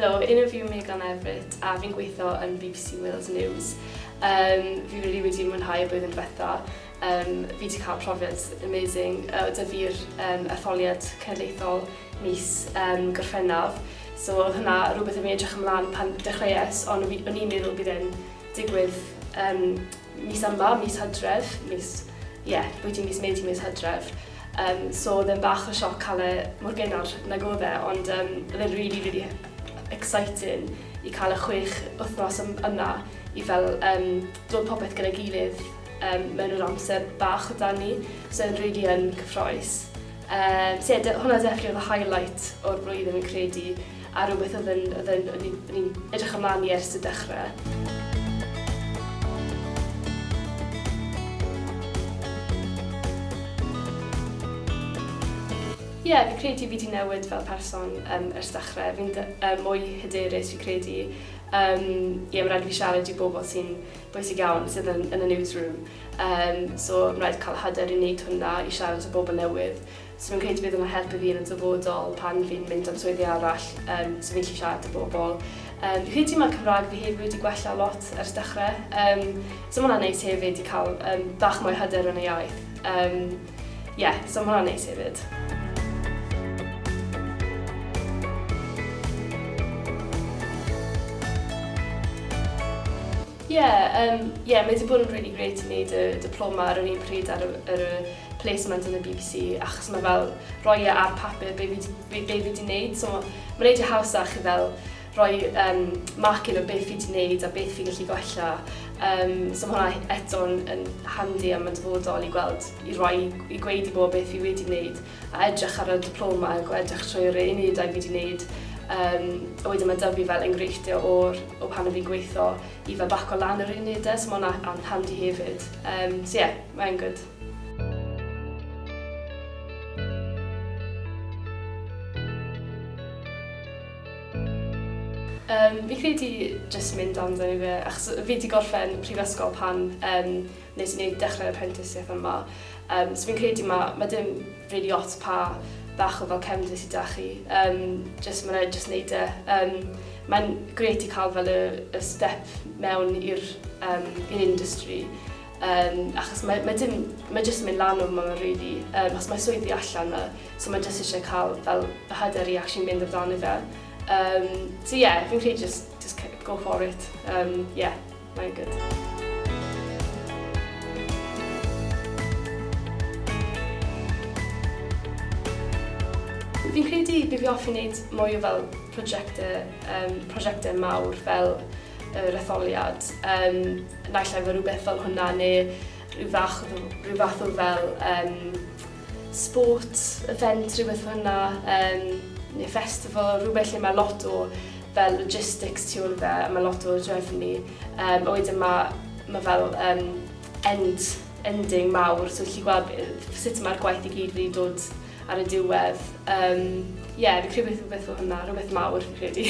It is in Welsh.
Helo, enw fi yw Megan Everett a fi'n gweithio yn BBC Wales News. Fi rili wedi mwynhau y blwyddyn diwetha. Fi wedi cael profiad amazing. 'Da fi'r etholiad cenedlaethol mis Gorffennaf. So oedd hwnna rhywbeth o'n i'n edrych ymlaen pan dechreuais, ond o'n i'n meddwl bydd e'n digwydd mis yma, mis Hydref, mis, ie, yeah, bwyty mis Medi, mis Hydref. So oedd e'n bach o sioc cael e mor gynnar nag oedd e, ond oedd e'n really, really exciting i cael y 6 wythnos yna i fel dod popeth gyda'i gilydd mewn yr amser bach o dan ni. So e'n really yn cyffroes. So ie, hwnna definitely oedd y highlight o'r flwyddyn fi'n credu, a rhywbeth oedd yn, oedd yn, o'n i'n edrych ymlaen i ers y dechrau. Ie, yeah, fi credu fi wedi newid fel person ers dechrau. Fi'n mwy hyderus fi credu. Ie, yeah, mae rhaid i fi siarad i bobl sy'n bwysig iawn sydd yn y newsroom. So mae'n rhaid cael hyder i wneud hwnna, i siarad â bobl newydd. So fi'n credu bydd hwnna'n helpu fi yn y dyfodol pan fi'n mynd am swyddi arall, so fi'n gallu siarad â bobl. Fi'n credu mae Cymraeg fi hefyd wedi gwella lot ers dechrau. So mae hwnna'n neis hefyd i cael bach mwy hyder yn y iaith. Yeah, so mae hwnna'n neis hefyd. Ie, yym, ie, mae 'di bod yn rili grêt i wneud y diploma ar yr un pryd ar y, yr y placement yn y BBC, achos mae fel rhoi e ar papur be fi 'di, be, be fi 'di wneud, so mae'n wneud e hawsach i fel rhoi marking o beth fi 'di wneud a beth fi'n gallu gwella. So mae hwnna eto'n yn handi am y dyfodol i gweld, i roi, i gweud i bobl beth fi wedi wneud a edrych ar y diploma a edrych trwy'r unedau fi 'di wneud. A wedyn mae 'da fi fel enghreifftiau o'r, o pan o'n fi'n gweithio i fel baco lan yr unedau, so mae hwnna'n handi hefyd. So ie, yeah, mae'n good. Fi credu jyst mynd amdano fe, achos fi 'di gorffen prifysgol pan nes i wneud dechrau'r apprenticeship yma. So fi'n credu ma' dim rili ots pa bach o fel cefndir sy 'da chi, jyst ma' raid jyst wneud e. Mae'n grêt i cael fel y step mewn i'r i'r industry. Achos mae dim, mae jyst yn mynd lan o yma rili, achos mae swyddi allan 'na, so mae jyst eisiau cael fel y hyder i actually mynd amdano fe. So ie, yeah, fi'n credu just go for it. Yeah, mae'n good. Fi'n credu bydd fi hoffi wneud mwy o fel prosiectau, prosiectau mawr fel yr etholiad. Naill ai fel rhywbeth fel hwnna neu rhyw fach o, rhyw fath o fel sport event, rhywbeth fel hwnna, neu festival, rhywbeth lle mae lot o fel logistics tu ôl i fe a mae lot o drefnu. A wedyn mae fel end, ending mawr, so gallu gweld sut mae'r gwaith i gyd wedi dod ar y diwedd. Ie, fi'n credu rhywbeth fel hwnna, rhywbeth mawr fi'n credu.